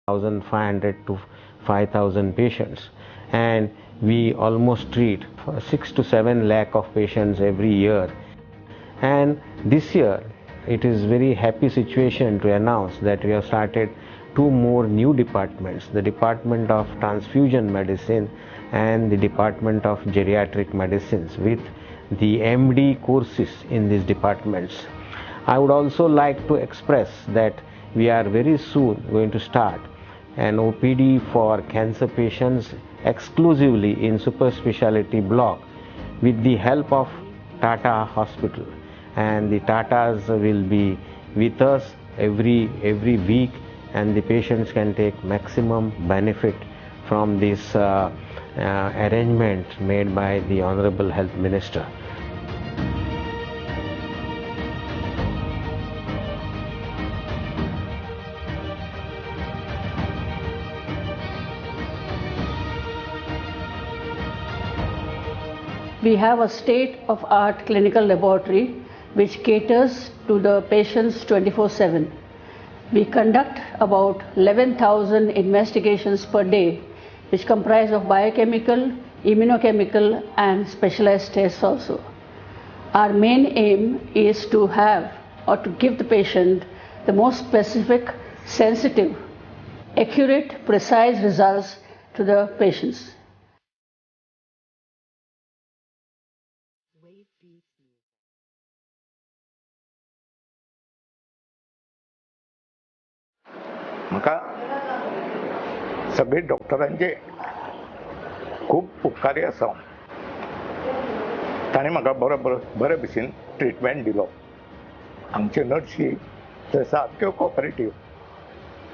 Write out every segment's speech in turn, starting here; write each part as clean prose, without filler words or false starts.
4,500 to 5,000 patients, and we almost treat 6 to 7 lakh of patients every year. And this year it is very happy situation to announce that we have started 2 more new departments, the Department of Transfusion Medicine and the Department of Geriatric Medicines, with the MD courses in these departments. I would also like to express that we are very soon going to start an OPD for cancer patients exclusively in super specialty block with the help of Tata Hospital, and the Tatas will be with us every week, and the patients can take maximum benefit from this arrangement made by the Honorable Health Minister. We have a state-of-art clinical laboratory which caters to the patients 24/7. We conduct about 11,000 investigations per day, which comprise of biochemical, immunochemical and specialized tests also. Our main aim is to have or to give the patient the most specific, sensitive, accurate, precise results to the patients. म्हाका सगळे डॉक्टरांचे खूब उपकारी आसा. ताणें म्हाका बरो बरे भशेन ट्रिटमेंट दिलो. आमच्यो नर्सी ते सारक्यो कॉपरेटीव,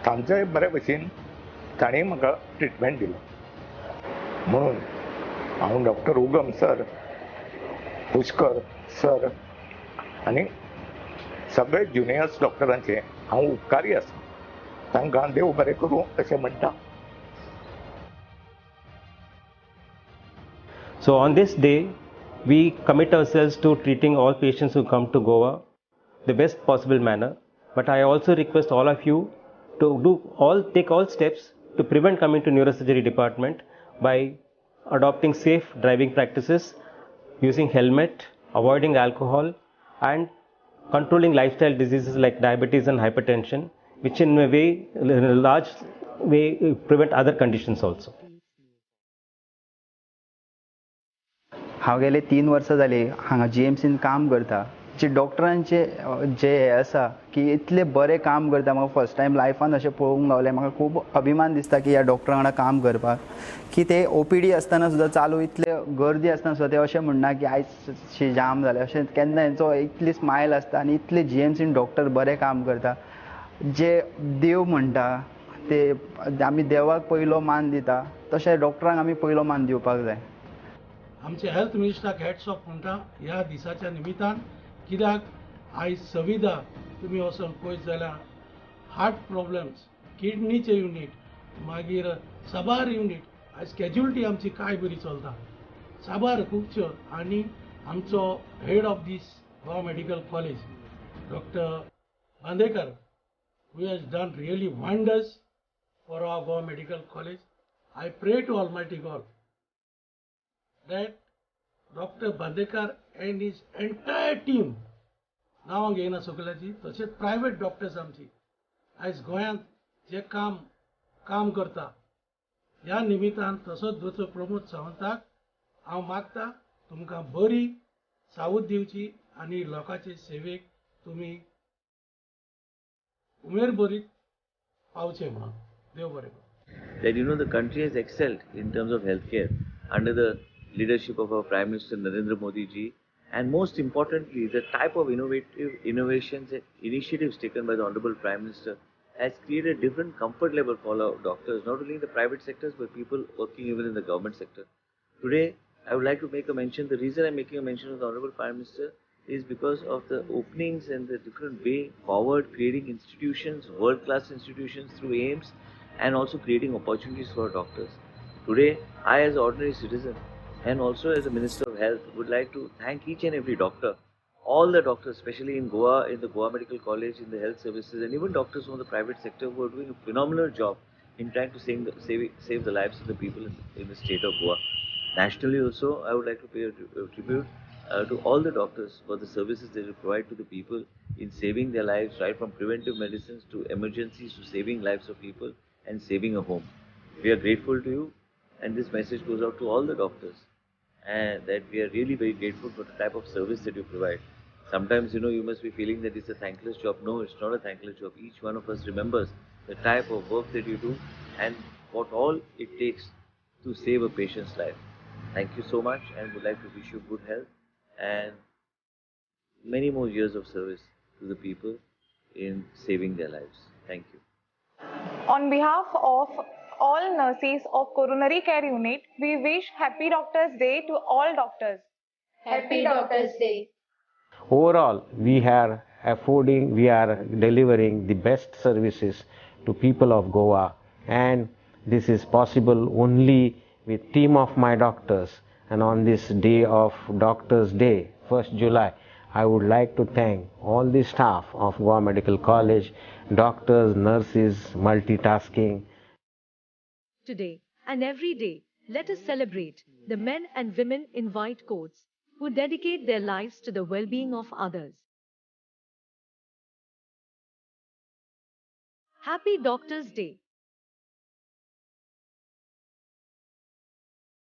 तांचोय बरे भशेन ताणें म्हाका ट्रिटमेंट दिलो. म्हणून हांव डॉक्टर उगम सर, पुष्कर सर आनी सगळे ज्युनियर्स डॉक्टरांचे हांव उपकारी आसा. तांकां देव बरें करूं अशें म्हणटा. So on this day, we commit ourselves to treating all patients who come to Goa the best possible manner. But I also request all of you to take all steps to prevent coming to neurosurgery department by adopting safe driving practices, using helmet, avoiding alcohol, and controlling lifestyle diseases like diabetes and hypertension, which in a way, in a large way, prevent other conditions also. हांव गेले 3 वर्सां जाली हांगा जीएमसीन काम करता. जे डॉक्टरांचे जे हे आसा की इतले बरें काम करता, म्हाका फर्स्ट टायम लायफान अशें पळोवंक गावलें. म्हाका खूब अभिमान दिसता की ह्या डॉक्टरां वांगडा काम करपाक, की ते ओपीडी आसतना सुद्दां चालू इतले गर्दी आसतना सुद्दां ते अशें म्हणना की आयज जाम जालें, अशें केन्ना. हेंचो इतली स्मायल आसता आनी इतले जीएमसीन डॉक्टर बरें काम करता. जे देव म्हणटा ते आमी देवाक पयलो मान दिता, तशें डॉक्टरांक आमी पयलो मान दिवपाक जाय. आमचे हेल्थ मिनिस्टराक हॅट्स ऑफ म्हणटा ह्या दिसाच्या निमित्तान, कित्याक आयज संविदा तुमी वचोन पळयत जाल्यार हार्ट प्रॉब्लम्स, किडनीचे युनीट, मागीर साबार युनीट, आयज कॅज्युलिटी आमची काय बरी चलता साबार खुबश्यो. आनी आमचो head of this Goa medical college doctor Bandekar, who has done really wonders for our Goa Medical College. I pray to Almighty God that Dr. Bandekar and his entire team, नांवां घेयना सगळ्याची, तशेंच प्रायवेट डॉक्टर्स आमची आयज गोंयांत जे काम करता, ह्या निमित्तान तसोच दोतोर प्रमोद सावंताक हांव मागता तुमकां बरी सावध दिवची आनी लोकांचे सेवेक तुमी उमेर बरीत पावचे म्हणून. देव बरें करूं. That you know the country has excelled in terms of healthcare under the leadership of our Prime Minister Narendra Modi ji, and most importantly the type of innovations and initiatives taken by the Honorable Prime Minister has created a different comfort level for our doctors, not only in the private sectors but people working even in the government sector. Today I would like to make a mention. The reason I am making a mention of the Honorable Prime Minister is because of the openings and the different way forward, creating institutions, world-class institutions through AIIMS, and also creating opportunities for doctors. Today, I as an ordinary citizen and also as a Minister of Health would like to thank each and every doctor, all the doctors, especially in Goa, in the Goa Medical College, in the health services, and even doctors from the private sector who are doing a phenomenal job in trying to save the lives of the people in the state of Goa. Nationally also, I would like to pay a tribute to all the doctors for the services they provide to the people in saving their lives, right from preventive medicines to emergencies to saving lives of people and saving a home. We are grateful to you, and this message goes out to all the doctors, and that we are really very grateful for the type of service that you provide. Sometimes, you know, you must be feeling that it's a thankless job. No, it's not a thankless job. Each one of us remembers the type of work that you do and what all it takes to save a patient's life. Thank you so much, and would like to wish you good health and many more years of service to the people in saving their lives. Thank you. On behalf of all nurses of Coronary Care Unit, we wish Happy Doctors Day to all doctors. Happy Doctors Day. Overall, we are delivering the best services to people of Goa, and this is possible only with team of my doctors. And on this day of Doctors Day, 1st July, I would like to thank all the staff of Goa Medical College, doctors, nurses, multitasking. Today and every day, let us celebrate the men and women in white coats who dedicate their lives to the well-being of others. Happy Doctors Day.